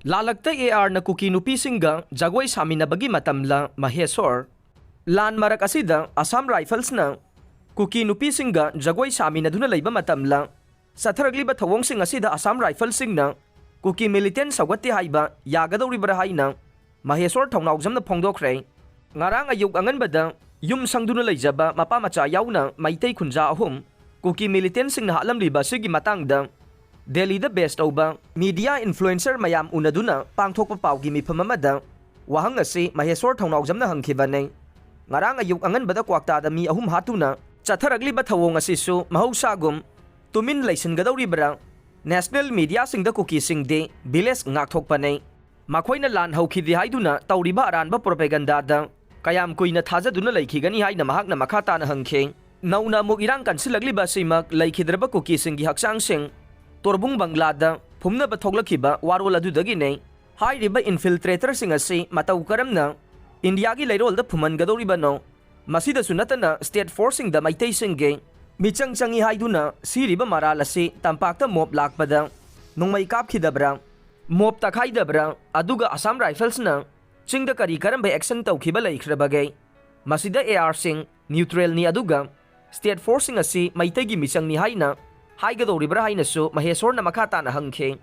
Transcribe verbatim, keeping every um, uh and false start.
ꯂꯥꯜꯂꯛꯇ ꯑꯦ ꯑꯥꯔꯅ ꯀꯨꯀꯤ ꯅꯨꯄꯤꯁꯤꯡꯒ ꯖꯒꯣꯏ ꯁꯥꯃꯤꯟꯅꯕꯒꯤ ꯃꯇꯝꯂ ꯃꯍꯦꯁꯣꯔ? ꯂꯥꯟ ꯃꯔꯛ ꯑꯁꯤꯗ ꯑꯁꯥꯝ ꯔꯥꯏꯐꯜꯁꯅ ꯀꯨꯀꯤ ꯅꯨꯄꯤꯁꯤꯡꯒ ꯖꯒꯣꯏ ꯁꯥꯃꯤꯟꯅꯗꯨꯅ ꯂꯩꯕ ꯃꯇꯝꯂ? ꯆꯠꯊꯔꯛꯂꯤꯕ ꯊꯧꯑꯣꯡꯁꯤꯡ ꯑꯁꯤꯗ ꯑꯁꯥꯝ ꯔꯥꯏꯐꯜꯁꯤꯡꯅ ꯀꯨꯀꯤ ꯃꯤꯂꯤꯇꯦꯟ ꯁꯧꯒꯠꯇꯦ ꯍꯥꯏꯕ ꯌꯥꯒꯗꯧꯔꯤꯕ꯭ꯔꯥ ꯍꯥꯏꯅ ꯃꯍꯦꯁꯣꯔ ꯊꯧꯅꯥꯎꯖꯝꯅ ꯐꯣꯡꯗꯣꯛꯈ꯭ꯔꯦ꯫ ꯉꯔꯥꯡ ꯑꯌꯨꯛ ꯑꯉꯟꯕꯗ ꯌꯨꯝ ꯁꯪꯗꯨꯅ ꯂꯩꯖꯕ ꯃꯄꯥ ꯃꯆꯥ ꯌꯥꯎꯅ ꯃꯩꯇꯩ ꯈꯨꯟꯖꯥ ꯑꯍꯨꯝ ꯀꯨꯀꯤ ꯃꯤꯂꯤꯇꯦꯟꯁꯤꯡꯅ ꯍꯥꯠꯂꯝꯂꯤꯕ ꯑꯁꯤꯒꯤ ꯃꯇꯥꯡꯗ ꯗꯦꯜꯂꯤꯗ ꯕꯦꯁ ꯇꯧꯕ ꯃꯤꯗꯤꯌꯥ ꯏꯟꯐ꯭ꯂꯨꯑꯦꯟꯁꯔ ꯃꯌꯥꯝ ꯎꯅꯗꯨꯅ ꯄꯥꯡꯊꯣꯛꯄ ꯄꯥꯎꯒꯤ ꯃꯤꯐꯝ ꯑꯃꯗ ꯋꯥꯍꯪ ꯑꯁꯤ ꯃꯍꯦꯁꯣꯔ ꯊꯧꯅꯥꯎꯖꯝꯅ ꯍꯪꯈꯤꯕꯅꯤ꯫ ꯉꯔꯥꯡ ꯑꯌꯨꯛ ꯑꯉꯟꯕꯗ ꯀ꯭ꯋꯥꯛꯇꯥꯗ ꯃꯤ ꯑꯍꯨꯝ ꯍꯥꯠꯇꯨꯅ ꯆꯠꯊꯔꯛꯂꯤꯕ ꯊꯧꯑꯣꯡ ꯑꯁꯤꯁꯨ ꯃꯍꯧꯁꯥꯒꯨꯝ ꯇꯨꯃꯤꯟ ꯂꯩꯁꯤꯟꯒꯗꯧꯔꯤꯕ꯭ꯔꯥ? ꯅꯦꯁꯅꯦꯜ ꯃꯤꯗꯤꯌꯥꯁꯤꯡꯗ ꯀꯨꯀꯤꯁꯤꯡꯗꯤ ꯚꯤꯂꯦꯖ ꯉꯥꯛꯊꯣꯛꯄꯅꯤ, ꯃꯈꯣꯏꯅ ꯂꯥꯟ ꯍꯧꯈꯤꯗꯦ ꯍꯥꯏꯗꯨꯅ ꯇꯧꯔꯤꯕ ꯑꯔꯥꯟꯕ ꯄ꯭ꯔꯣꯄꯦꯒꯟꯗꯥꯗ ꯀꯌꯥꯝ ꯀꯨꯏꯅ ꯊꯥꯖꯗꯨꯅ ꯂꯩꯈꯤꯒꯅꯤ ꯍꯥꯏꯅ ꯃꯍꯥꯛꯅ ꯃꯈꯥ ꯇꯥꯅ ꯍꯪꯈꯤ꯫ ꯅꯧꯅ ꯑꯃꯨꯛ ꯏꯔꯥꯡ ꯀꯟꯁꯤꯜꯂꯛꯂꯤꯕ ꯑꯁꯤꯃꯛ ꯂꯩꯈꯤꯗ꯭ꯔꯕ ꯀꯨꯀꯤꯁꯤꯡꯒꯤ ꯍꯛꯆꯥꯡꯁꯤꯡ ꯇꯣꯔꯕꯨꯡ ꯕꯪꯒ꯭ꯂꯥꯗ ꯐꯨꯝꯅꯕ ꯊꯣꯛꯂꯛꯈꯤꯕ ꯋꯥꯔꯣꯜ ꯑꯗꯨꯗꯒꯤꯅꯤ꯫ ꯍꯥꯏꯔꯤꯕ ꯏꯟꯐꯤꯜꯇ꯭ꯔꯦꯇꯔꯁꯤꯡ ꯑꯁꯤ ꯃꯇꯧ ꯀꯔꯝꯅ ꯏꯟꯗꯤꯌꯥꯒꯤ ꯂꯩꯔꯣꯜꯗ ꯐꯨꯝꯍꯟꯒꯗꯧꯔꯤꯕꯅꯣ? ꯃꯁꯤꯗꯁꯨ ꯅꯠꯇꯅ ꯁ꯭ꯇꯦꯠ ꯐꯣꯔꯁꯁꯤꯡꯗ ꯃꯩꯇꯩꯁꯤꯡꯒꯤ ꯃꯤꯆꯪ ꯆꯪꯏ ꯍꯥꯏꯗꯨꯅ ꯁꯤꯔꯤꯕ ꯃꯔꯥꯜ ꯑꯁꯤ ꯇꯝꯄꯥꯛꯇ ꯃꯣꯞ ꯂꯥꯛꯄꯗ ꯅꯣꯡꯃꯩ ꯀꯥꯞꯈꯤꯗꯕ꯭ꯔꯥ? ꯃꯣꯞ ꯇꯛꯈꯥꯏꯗꯕ꯭ꯔꯥ? ꯑꯗꯨꯒ ꯑꯁꯥꯝ ꯔꯥꯏꯐꯜꯁꯅ ꯆꯤꯡꯗ ꯀꯔꯤ ꯀꯔꯝꯕ ꯑꯦꯛꯁꯟ ꯇꯧꯈꯤꯕ ꯂꯩꯈ꯭ꯔꯕꯒꯦ? ꯃꯁꯤꯗ ꯑꯦ ꯑꯥꯔꯁꯤꯡ ꯅ꯭ꯌꯨꯇ꯭ꯔꯦꯜꯅꯤ, ꯑꯗꯨꯒ ꯁ꯭ꯇꯦꯠ ꯐꯣꯔꯁꯁꯤꯡ ꯑꯁꯤ ꯃꯩꯇꯩꯒꯤ ꯃꯤꯆꯪꯅꯤ ꯍꯥꯏꯅ ꯍꯥꯏꯒꯗꯧꯔꯤꯕ꯭ꯔꯥ ꯍꯥꯏꯅꯁꯨ ꯃꯍꯦꯁꯣꯔꯅ ꯃꯈꯥ ꯇꯥꯅ ꯍꯪꯈꯤ꯫